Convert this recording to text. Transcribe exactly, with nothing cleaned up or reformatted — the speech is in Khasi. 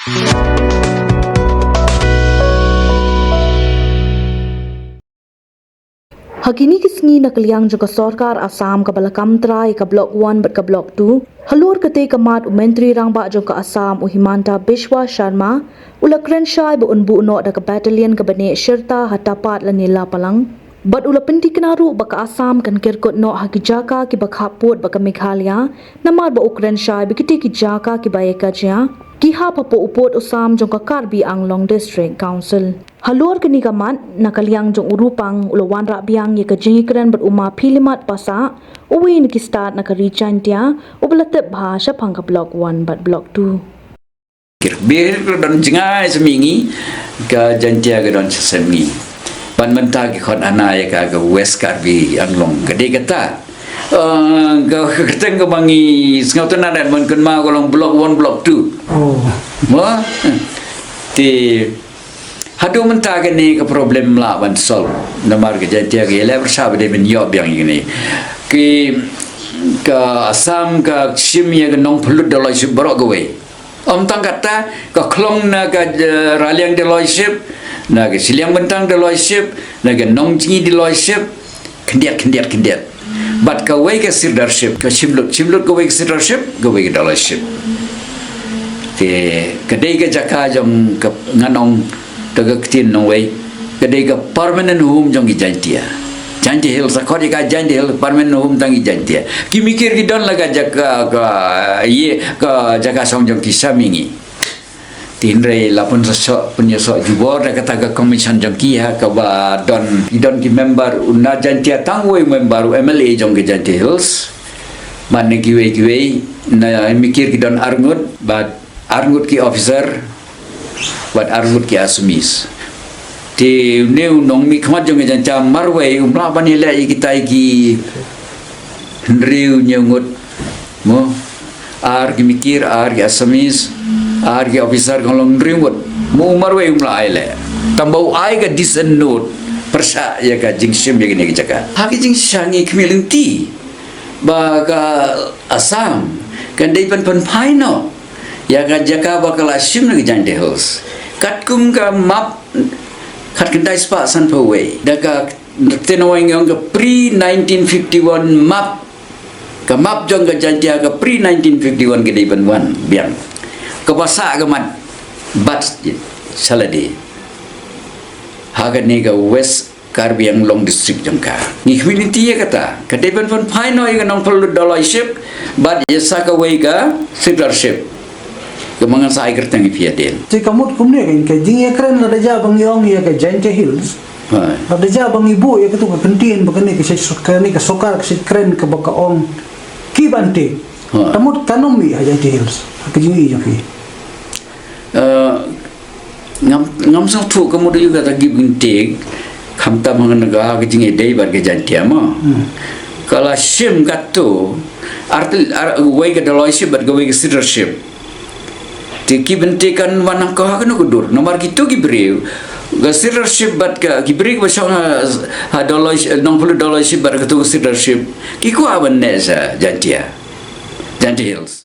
Ha kine ki sngi na ka liang jong ka sorkar Assam kaba la kam trai ïa ka Block One bad ka Block Two, halor katei ka mat u Myntri Rangbah jong ka Assam u Himanta Biswa Sharma u la kren shai ba un buh noh da ka battalion kaba neh Shirta ha Tapat lane Lapalang. Bad u la pynthikna ruh ba ka Assam kan kyr kut noh ha ki jaka kiba khappud bad ka Meghalaya, namar ba u kren shai ba kitei ki jaka kiba ïakajia ki hap hapoh u pud u sam jong ka Karbi Anglong District Council. Halor kane ka mat, na ka liang jong u Rupang u la wanrah biang ïa ka jingïakren bad u Ma Philimat Passah, uwei na ki stad na ka Ri Jaintia, uba la tip bha shaphang ka Block One bad Block Two. Kir bir ka don jngai sha mihngi, ka Jaintia ka don sha mihngi. Ban mynta ki khot hana ïa ka, ka West Karbi Anglong, ka dei kata. Ah, ka, ka kyrteng kaba ngi sngewtynnad, man kynmaw ka long Block One, Block Two. Oh. Mo? Te haduh mynta kane ka problem lah ban solve. Namar ka Jaintia ka ïaleh pyrshah ba dei ban ïoh biang ïa kane. Ki, ka Assam ka shim ïa ka Nongphyllut Deloiship baroh kawei. Ym tang kata, ka Khlong na ka, eh, Raliang Deloiship, na ka Shiliang Bynthang Deloiship, na ka Nongjngi Deloiship, khyndiat, khyndiat, khyndiat. Bad kawei ka Sirdarship, ka Shimlut, Shimlut kawei ka Sirdarship, kawei ka Deloiship. Te, ka dei ka jaka jong ka ngan ong, da ka ktien nongwei, ka dei ka permanent home jong ki Jaintia. Jaintia Hills, sa khot ïa ka Jaintia Hills, permanent home tang ki Jaintia. Ki Mikir ki don la ka jaka, ka, ïa, ka jaka shong jong ki sha mihngi. Te hynrei la pynsoh, pynïasoh jubor da kata ka commission jong ki ha kaba don, ki don ki member, u na Jaintia tang uwei member u M L A jong ka Jaintia Hills. Bad na kiwei kiwei, na Mikir ki don arngut, bad arngut ki officer, bad arngut ki Assamese. Te une u nongmihkhmat jong ka Jaintia marwei um lah ban ïaleh ïa kitai ki hynriew hynñiew ngut. Mo, ar ki Mikir, ar ki Assamese, ar ki officer, kan long hynriew ngut. Mo, u marwei um lah ïaleh. Tang ba u ai ka dissent note pyrshah ïa ka jingshim ïa kane ka jaka. Ha ka jingshisha ngi khmih lynti ba ka Assam kan dei ban pynphai noh ïa ka jaka ba ka la shim na ka Jaintia Hills. Katkum ka map khatkhyndai spah sanphew wei, da ka, te nongwei ngi ong ka pre nineteen fifty-one map. Ka map jong ka Jaintia ka pre nineteen fifty-one ka dei ban wan biang. Kaba sah ka mat bad sha lade ha kane ka West Karbi Anglong District jong ka. Ngi khmih lynti ïa kata, ka dei ban pynphai noh ïa ka Nongphyllut Deloiship bad ïa sa kawei ka Sirdarship. Kaba ngan sa ai kyrteng ïa phi hadien. Te ka mut kumne, ka jingïakren lada jia ba ngi ong ïa ka Jaintia Hills. Hai. Lada jia ba ngi buh ïa katu ka kyntien ba kane ka sha, kane ka sorkar ka sha kren kaba ka ong ki ban te. Hai. Ka mut kan ym mih ha Jaintia Hills, ha ka jingïohi jong phi. Eh, ngam, ngam sngewthuh ka mut ïa kata ki ban te, khamtam hangne ka, ka jingïadei bad ka Jaintia mo. Hmm. Ka la shim katto, ar, ar, wei ka Deloiship bad kawei ka Sirdarship. Te ki ban te kan wan hangno, ha kano ka dur. Namar kito ki briew, ka Sirdarship bad ka, ki briew kiba shong ha, ha Deloish-, Nongphyllut Deloiship bad kato ka Sirdarship, ki kwah ban neh sha Jaintia, Jaintia Hills.